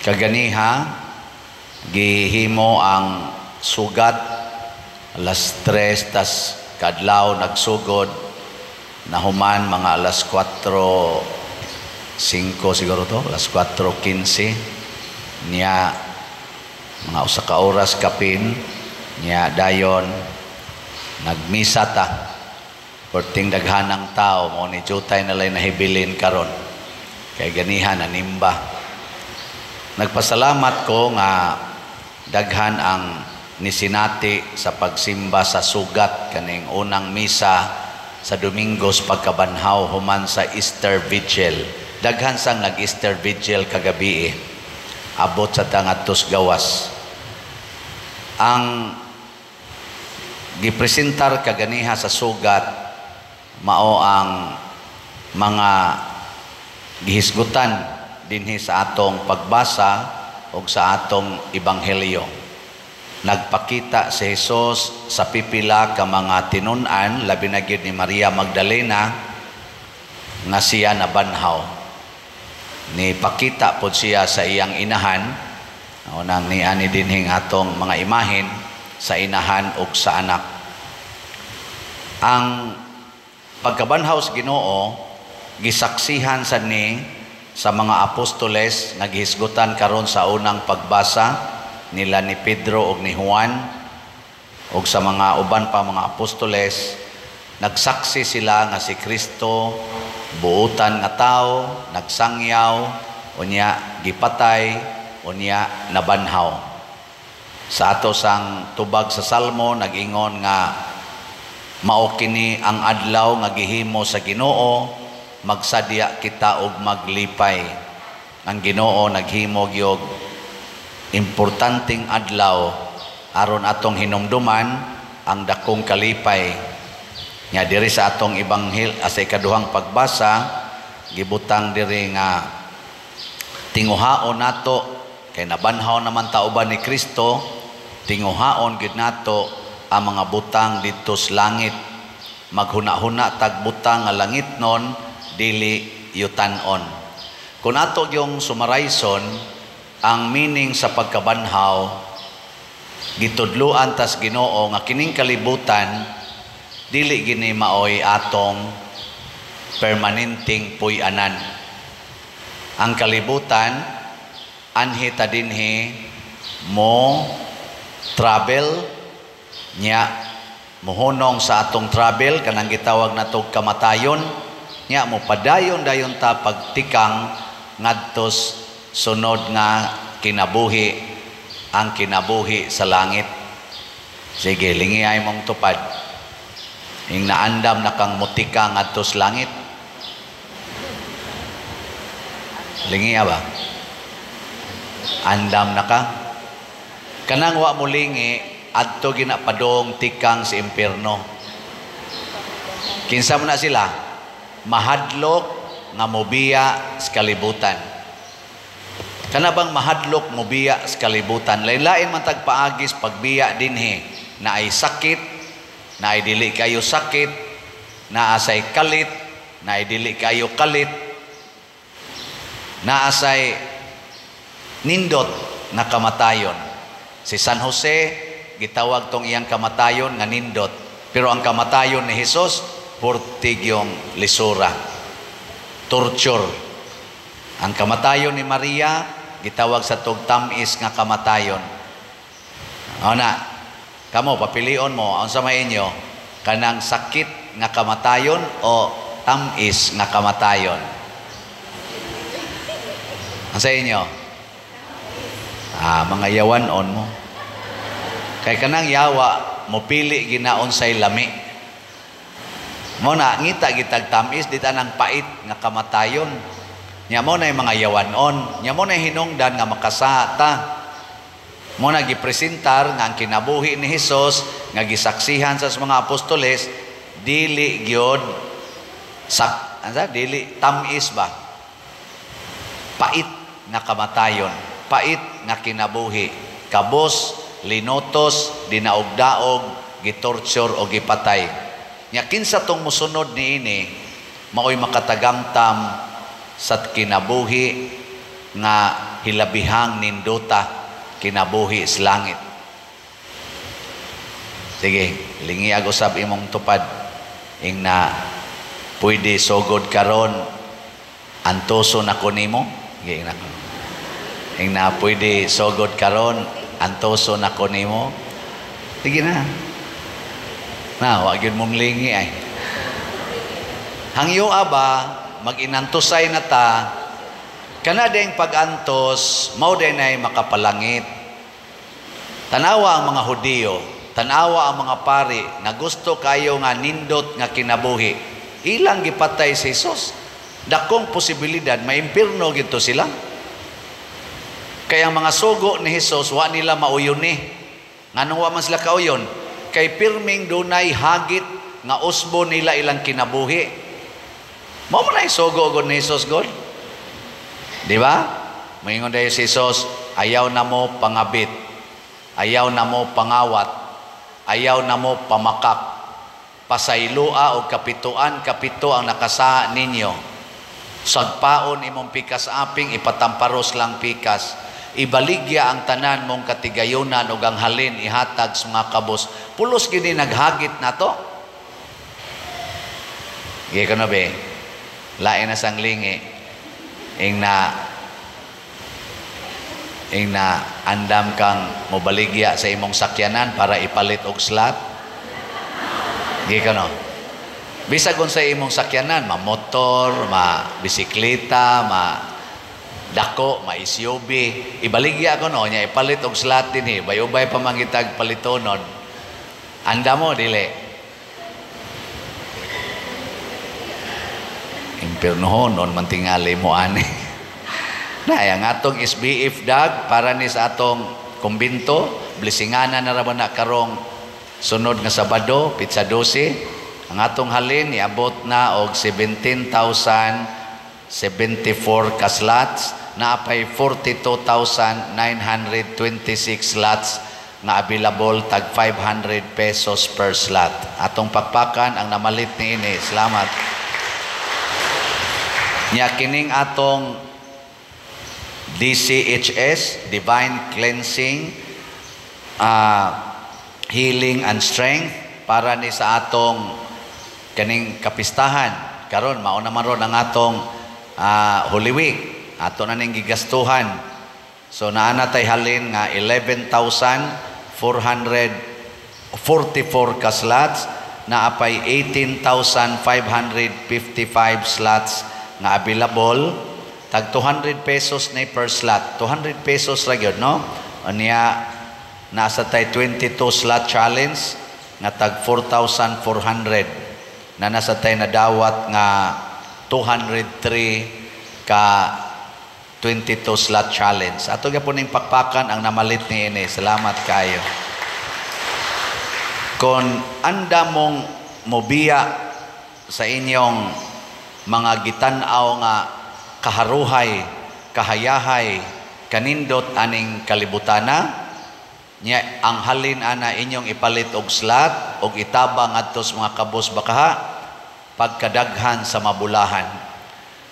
Kaganiha gihimo ang sugat, alas 3 tas kadlaw nagsugod, nahuman mga alas 4:05 siguro to, alas 4:15 niya, mga usa ka oras kapin niya. Dayon nagmisa ta, perting daghanang tao mo ni jutay na lay nahibilin karon kay ganihan nanimba. Nagpasalamat ko nga daghan ang nisinati sa pagsimba sa sugat kaning unang misa sa Domingo sa pagkabanhaw human sa Easter Vigil. Daghan sang nag-Easter Vigil kagabi. Abot sa tangatos gawas. Ang gipresentar kaganiha sa sugat mao ang mga gihisgutan dinhi sa atong pagbasa o sa atong ebanghelyo. Nagpakita si Jesus sa pipila ka mga tinun-an, labi na gyud ni Maria Magdalena, nga siya nabanhaw. Nipakita pod siya sa iyang inahan, unang niani dinhing atong mga imahin sa inahan ug sa anak. Ang pagkabanhaw sa Ginoo gisaksihan sa ni sa mga apostoles nga gihisgutan karon sa unang pagbasa nila ni Pedro ug ni Juan ug sa mga uban pa mga apostoles. Nagsaksi sila nga si Kristo buutan nga tao, nagsangyaw, unya gipatay, unya nabanhaw. Sa ato sang tubag sa Salmo, nag-ingon nga mao kini ang adlaw nga gihimo sa Ginoo, magsadya kita og maglipay. Ang Ginoo naghimo gyud importanteng adlaw aron atong hinumduman ang dakong kalipay. Nga diri sa atong ebanghel sa ikaduhang pagbasa, gibutang diri nga tinguhaon nato kay nabanhaw naman ta uban ni Kristo, tinguhaon gid nato ang mga butang didto sa langit. Maghuna-huna tag butang nga langit non, dili yutanon. Kung ato yung sumarayson ang meaning sa pagkabanhaw, gitudluan tas Ginoo nga kining kalibutan dili gini maoy atong permanenteng puy-anan. Ang kalibutan anhi ta dinhi mo travel, nya mohunong sa atong travel kanang gitawag natog kamatayon, nya mo padayon dayon ta pagtikang ngadtos sunod nga kinabuhi, ang kinabuhi sa langit. Sige, lingi ay mong tupad. Ing naandam na kang mutika ngadtos langit. Lingi ba? Andam na ka? Kanang wa mo lingi, adto ginapadong tikang sa impierno. Kinsa mo na sila? Mahadlok nga mobiya sa kalibutan. Kana bang mahadlok mobiya sa kalibutan? Lain-lain man tagpaagis pagbiya dinhi, na ay sakit, na ay dili kayo sakit, na asay kalit, na ay dili kayo kalit, na asay nindot nga kamatayon. Si San Jose gitawag tong iyang kamatayon nga nindot, pero ang kamatayon ni Hesus purtig yung lisura, torture. Ang kamatayon ni Maria gitawag sa tug tamis nga kamatayon. Ana, kamo papilion mo unsa may inyo, kanang sakit nga kamatayon o tamis nga kamatayon? Ang sa inyo? Ah, mga yawan-on mo. Kay kanang yawa mopili ginaon say lami. Mo na ngita gitag tamis di tanang pait nga kamatayon. Nya mo na mga yawan-on, nya mo na hinungdan nga makasata. Mo na gipresentar nga ang kinabuhi ni Hesus nga gisaksihan sa mga apostoles dili gyud sak, ansa, dili tamis ba? Pait nga kamatayon, pait nga kinabuhi, kabos, linotos, dinaog-daog, gitorture o gipatay. Nya kinsa tong mosunod niini maoy makatagamtam sa kinabuhi nga hilabihang nindota kinabuhi sa langit. Sige, lingiag usab imong tupad. Ing na pwede sugod karon, antoso na ko nimo. Sige, ing na. Ing na pwede sugod karon, antoso na ko nimo. Sige na. Na, wa gyud mong lingi ay. Hangyo ba, mag-inantusay na ta, kana ding pag-antos, mao din ay makapalangit. Tanawa ang mga Hudiyo, tanawa ang mga pari, na gusto kayo nga nindot nga kinabuhi. Ilang gipatay si Jesus. Dakong posibilidad, maimpirno gito sila. Kaya ang mga sugo ni Jesus, wa nila mauyon ni. Nganong wa man sila kauyon? Kay pirming dunay hagit nga usbo nila ilang kinabuhi. Mao man ay sugo god ni Jesus god. Di ba? Moingon dayon si Jesus, "Ayaw na mo pangabit. Ayaw na mo pangawat. Ayaw na mo pamakak. Pasaylua og kapituan kapito ang nakasaha ninyo. Sagpaon imong pikas aping, ipatamparos lang pikas. Ibaligya ang tanan mong katigayunan ug ang halin ihatag sa mga kabos." Pulos gini naghagit nato. Giya ka na be. Lain na sang lingi. Ing na andam kang mobaligya sa imong sakyanan para ipalit og slot. Giya ka no. Bisag unsa imong sakyanan, ma motor, ma bisikleta, ma dako, ma SUV, ibaligya ko no, nya ipalit og slot dinhi, bayubay pa mangitag palitonon. Anda mo dili? Impirnohonon man tingali mo ani. Na ang atong SBF dag para ni sa atong kumbinto, blessinganan na ra ba na karong sunod nga Sabado, pitsa 12. Ang atong halin niabot na og 17,074 ka slots, naapay 42,926 slots nga available, tag 500 pesos per slot. Atong pakpakan ang namalit niini. Salamat. Nya kining atong DCHS, Divine Cleansing, Healing and Strength, para ni sa atong kaning kapistahan. Karon mao na man ron ang atong Holy Week. Ato na ning gigastuhan. So naa na tay halin nga 11,444 ka slots, naapay 18,555 slots nga available, tag 200 pesos na per slot. 200 pesos ra gyud, no? Unya nasa tay 22 slot challenge nga tag 4,400 na nasa tay nadawat nga 203 ka 22 slot challenge. Ato gyapon ning pakpakan ang namalit niini. Salamat kayo. Kon anda mong mobiya sa inyong mga gitan-aw nga kaharuhay, kahayahay, kanindot aning kalibutana, nya ang halin ana inyong ipalit og slot og itabang ngadto sa mga kabos bakaha pagkadaghan sa mabulahan.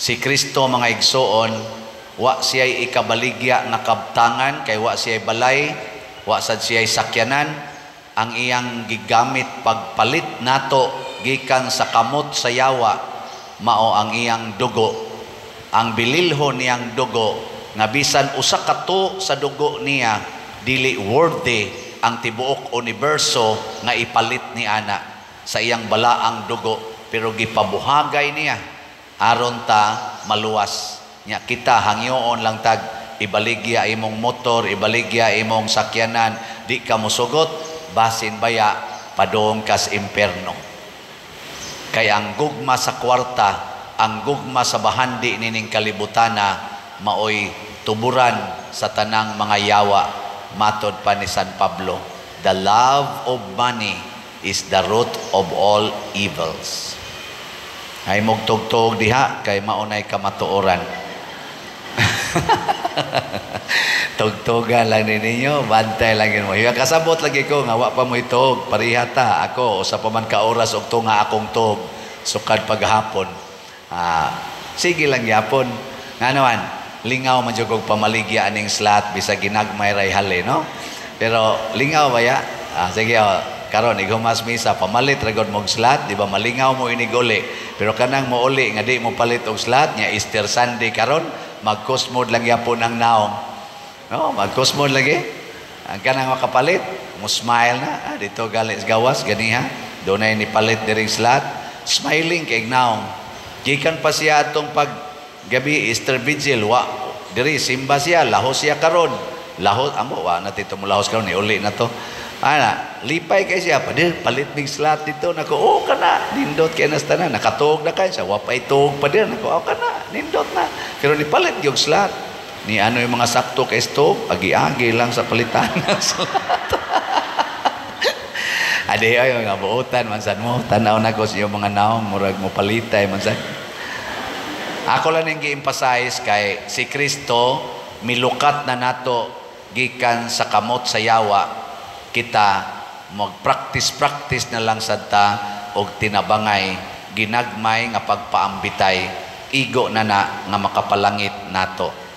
Si Kristo, mga igsoon, wa siya'y ikabaligya nga kabtangan kay wa siya'y balay, wa sad siya'y sakyanan. Ang iyang gigamit pagpalit nato gikan sa kamot sa yawa mao ang iyang dugo. Ang bililho niyang dugo nga bisan usa ka to sa dugo niya dili worthy ang tibuok universo nga ipalit ni ana sa iyang balaang dugo, pero gipabuhagay niya aron ta maluwas. Nya kita hangyoon lang tag ibaligya imong motor, ibaligya imong sakyanan, di ka mosugot, basin baya padung kas imperno. Kay ang gugma sa kwarta, ang gugma sa bahandi nining kalibutana maoy tuburan sa tanang mga yawa. Matod pa ni San Pablo, "The love of money is the root of all evils." Ay mugtugtog diha kay maunay kamatuoran. Tugtugan lang ni ninyo, bantay lang yun mo. Hiya kasabot lagi ko nga wa pa mo itog, pareha ta ako usa pa man ka oras og tunga akong tug sukad paghapon. Sige lang gyapon. Nga naman, Lingaw man jud kog pamaligya aning slot bisag ginagmay ray hali, no? Pero lingaw ba ya? Ah, sige, oh, karon ighumas misa, pamalit ra gud mog slot, di ba malingaw mo iniguli? Pero kanang mouli nga di mo palit og slot nya, Easter Sunday karon, magkusmod lang yapon ang naong. No, magkusmod lagi. Ang kanang makapalit, mo smile na, ah, dito gali sa gawas ganiha. Dunay ni palit diring slot, smiling kay naong. Gikan pa siya atong pag gabi Easter Vigil, wa diri simba siya, lahos siya karon. Lahos amo wa na tito mo lahos karon, ni uli na to. Ana, lipay kay siya, padir, palit mig slot dito, nako, oh kana, nindot kay nas tanan, nakatuog na kay siya, wa pay tuog pa dir, nako, oh kana, nindot na. Pero ni palit yung slot. Ni ano yung mga sakto kay stove, agi-agi lang sa palitan ng slot. Adi ay mga buotan man sad mo, tan-aw na ko sa iyong mga naong, murag mo palitay man sad. Ako lang ning gi-emphasize kay si Kristo milukat na nato gikan sa kamot sa yawa. Kita mag-practice-practice na lang sad ta og tinabangay, ginagmay nga pagpaambitay, igo na na nga makapalangit nato.